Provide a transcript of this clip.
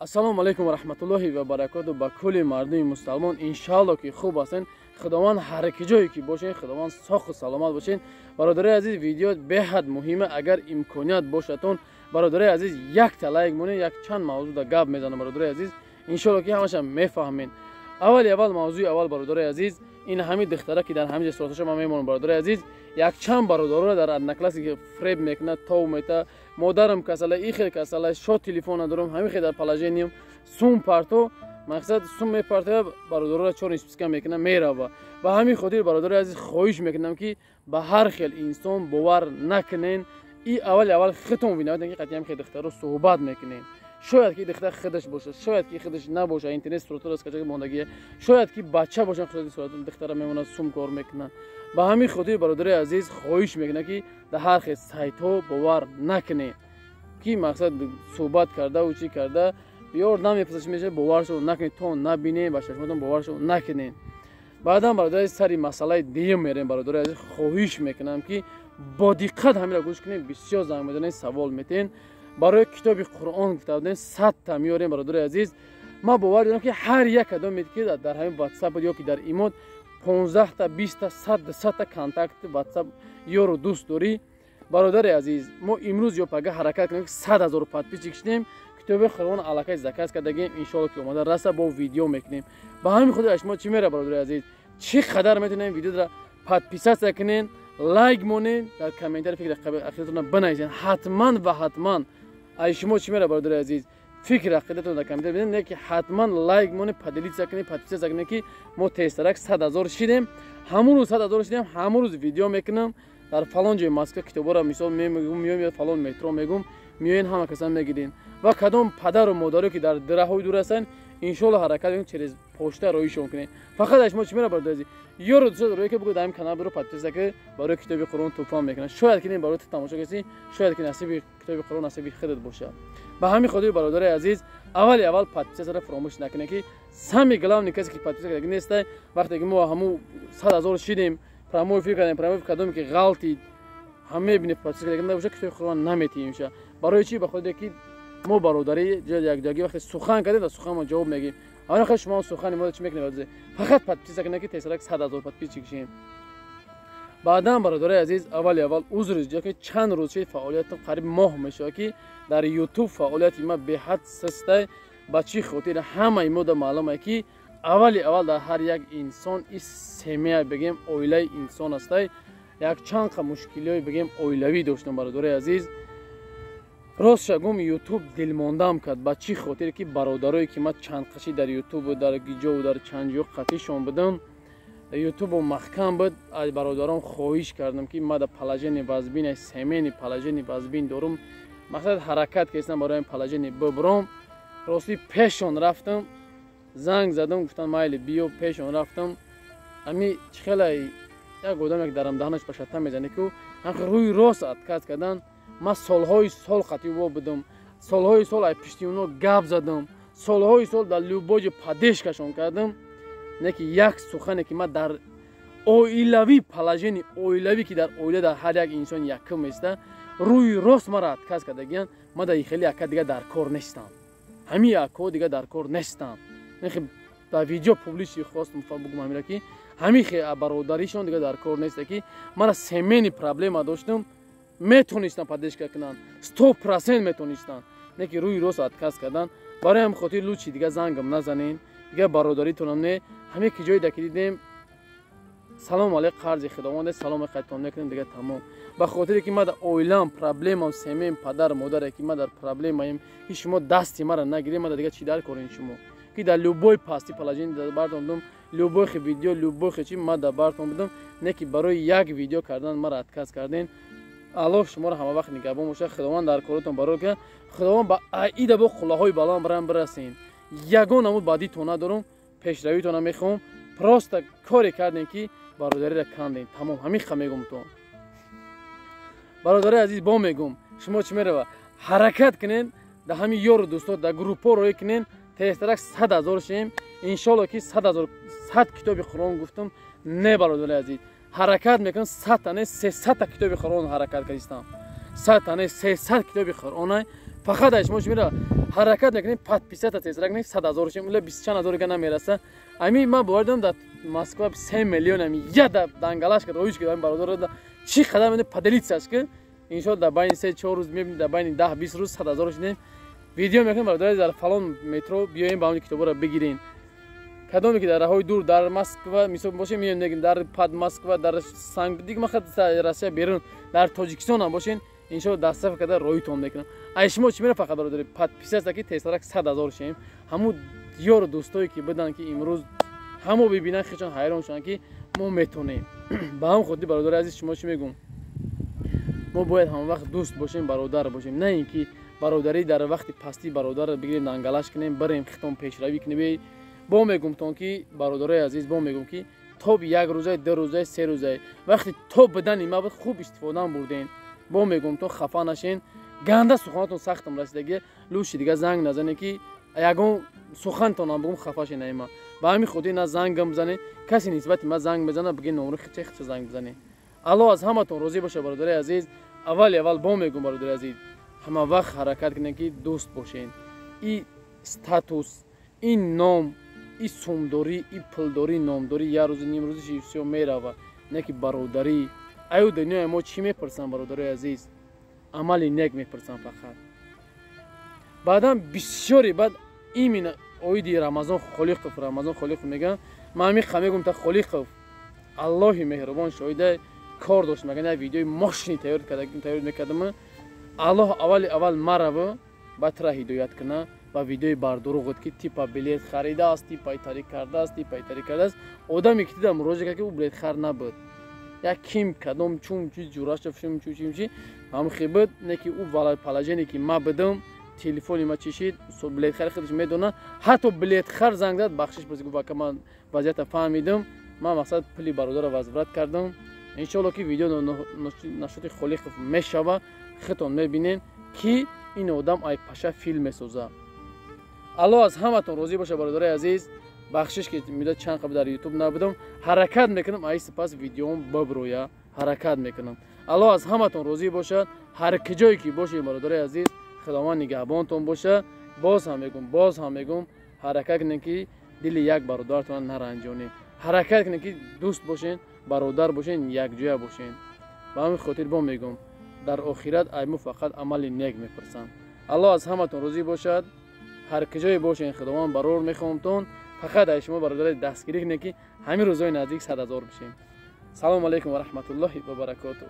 Ассалому алайкум ва раҳматуллоҳи ва баракоту ба кулли мардуми мусалмон. Иншаалло ки хуб ҳастен. Худованд ҳар ки ҷое ки бошен, Худованд соқу саломат бошен. Бародарои азиз, видео беҳад муҳима. Агар имконият бошатон, бародарои азиз, якта лайк монед. Як чанд мавзӯъда гап мезанам, бародарои азиз, иншоалло ки ҳамаша мефаҳмед. Аввали аввал, мавзӯи аввал, бародарои азиз, ин ҳамин духтара ки дар ҳамин ҷо сураташа ман мемонам. Бародарои азиз, якчанд бародароро дар Одноклассники фреб мекунад, тов мета: модарам касала, и хел касала, шо телефон надорам, ҳамин хел дар положениям, сум парто. Мақсад, сум мепартоя, бародароро чёрный списка мекунад, мерава. Ба ҳамин хотир, бародарои азиз, хоҳиш мекунам ки ба ҳар хел инсон бовар накунен. И аввали аввал худтон виноват ки қатъи ҳамин хел духтаро суҳбат мекунен. Шояд ки духтар худаш бошад, шояд ки худаш набошад, интернет суратро скачать мондагия, шояд ки бача бошад, худи сурати духтара мемонад, сум кор мекунад. Ба ҳамин хотир, бародарои азиз, хоҳиш мекунам ки дар ҳар хел сайтҳо бовар накунед, ки мақсад суҳбат кардаву чӣ карда биёр намепурсад, чӣ мешавад, боваршо накунед, то набинед ба чашмотон, боваршо накунед. Баъдан, бародари, сари масъалаи дуюм мерем. Бародарои азиз, хоҳиш мекунам ки бо диққат ҳаминро гӯш кунед. Бисёр занг мезанед, савол метиҳед. Барои китоби Қуръон гуфта будем, 100-та меорем. Бародарои азиз, ман бовар дорам ки ҳар як кадоме ки дар ҳамин Ватсап ё ки дар имод 15-та, 20-та, 100, 100-та контакт Ватсап ёру дӯст дорӣ. Бародари азиз, мо имрӯз ё пага ҳаракат кунем ки 100 000 подписчик шудем. Китоби Қуръон аллакай заказ кардагем, иншоалло ки омода раса, бо видео мекунем. Ба ҳамин хотир аз шумо чӣ мера, бародари азиз? Чӣ қадар метавонем видеоро подписаться кунен, лайк монед, дар комментари фикри ақидатонро бинависен ҳатман ва ҳатман. Ай шумо чӣ мера, бародари азиз? Фикри ақидатон дар комментари бинед, не ки ҳатман лайк монед, поделиться кунед, подписаться кунед, ки мо тезтарак 100 000 шидем. Ҳамун рӯз 100 000 шидем, ҳамун рӯз видео мекунам дар фалон ҷои Москва. Китобҳоро мисол мегум, меоем, фалон метро мегум, меоен, ҳама касан мегирен. Ва кадом падару модаро ки дар дараҳои дур ҳастанд, иншоалло ҳаракат мекунем, через почта роишон кунем. Фақат аз шумо чӣ мера, бародари азиз? Ёру дӯстот рӯе ки бугӯ дар ҳамин канал биро подписаться ки, барои китоби Қуръон тӯҳфа мекунад. Шояд ки барои ту тамошо кардӣ, шояд ки насиби китоби Қуръон насиби худат бошад. Ба ҳамин хотир, бародари азиз, аввали аввал подписаться фаромӯш накунед, ки самый главный, касе ки подписаться кардаги нестай. Вақте ки мо ҳамун 100 000 шидем, прямой эфир кардем, прямой эфир кардем, ки ғалтид, ҳам мебинед, подписаться кардаги набошад, китоби Қуръон наметиҳем. Барои чӣ? Ба хотире ки мо бародари якҷоягӣ вақте сухан кардем, дар сухан мо ҷавоб мегӯем. Аввал хел шумо сухани мо чӣ мекунед? Фақат подписаться кунед, ки тезрак 100 000 подписчик шем. Баъдан, бародарои азиз, аввали аввал узр ҷо ки чанд рӯз шид фаъолиятам, қариб моҳ мешавад ки дар Ютуб фаъолияти ма беҳад систай. Ба чӣ хотир? Ҳамаи мода маълуме ки аввали аввал дар ҳар як инсон и семья, бигем, оилаи инсон ҳастай. Якчанд қа мушкилиҳои, бигем, оилавӣ доштам, бародарои азиз. Ростша гум, Ютуб дилмондаам кард. Ба чӣ хотир ки бародарое ки ман чанд қаши дар Ютубу дар гиҷову дар чанд ҷо қатишон будам, Ютубу маҳкам буд. Аз бародарон хоҳиш кардам ки ма дар положение вазбин, семейный положение вазбин дорум, мақсад, ҳаракат кардам барои положение бибром. Ростӣ, пешон рафтам, занг задам, гуфтам: «Майли, биё». Пешон рафтам. Ами чӣ хела як одам як дарам даҳанаш ба шатта мезане ку, ҳамхел рӯи рост отказ кардан. Ман солҳои сол қатъи во будам, солҳои сол ай пишти оно гап задам, солҳои сол дар любой ҷо поддержкашон кардам. Не ки як сухане ки ман дар оилавӣ положение оилавӣ, ки дар оила дар ҳар як инсон якум еста, рӯи рост мара отказ кардагиян. Ман дар хеле ака дига дар кор нестам, ҳамин акҳо дига дар кор нестам. Дар видео публичный хостум бугум ҳамира, ки ҳамин бародаришон дига дар кор неста, ки мара семейный проблема доштам. Метонистам поддержка кунанд, 100% метонистанд, не ки рӯи рост отказ кардан. Барои ҳам хотир лучше дига зангам назанен, дига бародаритонам не. Ҳаме ки ҷое даки дидем, салом алейк, қарзи худованд, саломи қайтон мекунем, дига тамом. Ба хотире ки ман дар оилам проблемам, семьям, падар модаре ки ман дар проблемаем, ки шумо дасти мара нагирем, ман дига чӣ дар корен шумо, ки дар любой пасти положение бартон будам, любой хи видео, любой хи чи ман дар бартон будам, не ки барои як видео кардан мара отказ карден. Аллоҳ шуморо ҳама вақт нигаҳбон бошад, Худованд дар коротон барор кунад, Худованд ба аида бо қуллаҳои баланд барам бирасен. Ягон намуд бадитон надорум, пешравитона мехоҳам. Просто коре кардем ки бародариро кандем, тамом. Ҳамин ха мегум то, бародари азиз, бо мегум, шумо чӣ мерава, ҳаракат кунен, дар ҳамин ёру дӯсто дар группҳо роӣ кунен, тезтарак 100 000 шем. Иншолло ки 100 000, 100 китоби Қуръон гуфтам. Не, бародари азиз, ҳаракат мекунам, 100-та не, 300-та китоби Қуръон ҳаракат кардистам. 100-та не, 300 китоби Қуръона. Фақат ай шумо мера ҳаракат мекунем, подписаться тезрак кунем, 100 ҳазор шем, ула 20 чанд ҳазор га намераса. Ами ман бовар дорам дар Москва 3 миллион ами яда дангалаш ки роиш ки бародар чӣ қадар мене поделиться ки иншоалло дар байни 3-4 рӯз мебинем, дар байни 10-20 рӯз 100 ҳазор шудем. Видео мекунем бародар, дар фалон метро биёем, ба он китобро бигирен. Кадоме ки дар раҳои дур дар Москва мисол бошем, меоем мегем дар под Москва, дар Санкт дигар махад Россия берун, дар Тоҷикистон ҳам бошен, иншоалло дастаф карда роитон мекунам. Ай шумо чӣ мера фақат бародари подписаться ки тезтарак 100 ҳазор шем. Ҳамун ёру дӯстое ки будан ки имрӯз ҳамо бибинанд, хечон ҳайрон шаванд ки мо метонем. Ба ҳам хотир бародари азиз, шумо чӣ мегӯм? Мо бояд ҳамавақт дӯст бошем, бародар бошем, на ин ки бародарӣ дар вақти пастӣ бародарро бигирем, дангалаш кунем, барем хитон пешравӣ кунем. Бо мегумтон ки бародарои азиз, бо мегум ки тоб як рӯзай, ду рӯзай, се рӯзай вақти тоб бидани ма буд, хуб истифодаам бурден. Бо мегумтон хафа нашен, ганда суханатон сахтам расидаги, лучше дига занг назане ки ягон сухантонам бугум хафа шен айма. Ба ҳамин хотир на зангам бизане, касе нисбати ма занг мезана, биге номро хича хича занг бизане. Аллоҳ аз ҳаматон розӣ боша бародари азиз. Аввали аввал бо мегум бародари азиз, ҳама вақт ҳаракат кунем ки дӯст бошен. И статус, ин ном, и сумдорӣ, и пулдорӣ, номдорӣ як рӯзи ним рӯзи всё мерава, не ки бародарӣ. Аю дунёи мо чӣ мепурсанд бародарои азиз? Амали нек мепурсанд фақат. Баъдан бисёре баъд именно оиди Рамазон Холиқов, Рамазон Холиқов мегӯянд. Ман ҳамин қа мегӯм та Холиқов, Аллоҳи меҳрубон шоҳида, кор дошт, мегӯянд як видеои мошини тайёр мекардам. Аллоҳ аввали аввал мараву ба тура ҳидоят куна ва видеои бардуруғот ки типа билет харидааст, типа итари кардааст, типа итари кардааст. Одаме ки дида муроҷиа кард ки ӯ билетхар набуд, як ким кадом чум чи ҷурашо шум чу чим чи ҳамхи буд, не ки ӯ положение ки ма будам, телефони ма чишид, билетхари худаш медона. Ҳатто билетхар занг зад, бахшиш пурсид, гуфт ака ман вазъията фаҳмидам, ман мақсад пули бародарро возврат кардам. Иншоалло ки видео нашоти Холиқов мешава, худтон мебинен ки ин одам ай паша филм месоза. Аллоҳ аз ҳаматон розӣ боша бародарои азиз. Бахшиш ки муддат чанд қабл дар ютуб набудам, ҳаракат мекунам ай сипас видеом биброя, ҳаракат мекунам. Аллоҳ аз ҳаматон розӣ бошад. Ҳар киҷое ки бошед бародарои азиз, худованд нигаҳбонтон боша. Боз ҳам мегум, боз ҳам мегум, ҳаракат кунед ки дили як бародаратон наранҷонед, ҳаракат кунед ки дӯст бошен, бародар бошен, якҷоя бошен. Ба ҳамин хотир бо мегум, дар охират айму фақат амали нек мепурсанд. Аллоҳ аз ҳаматон розӣ бошад. Ҳар киҷое бошен, худованд барор мехоҳамтон. Фақат ай шумо бародари дастгирӣ кунед ки ҳамин рӯзҳои наздик 100 ҳазор бишем. Салому алайкум ва раҳматуллоҳи ва баракотуҳ.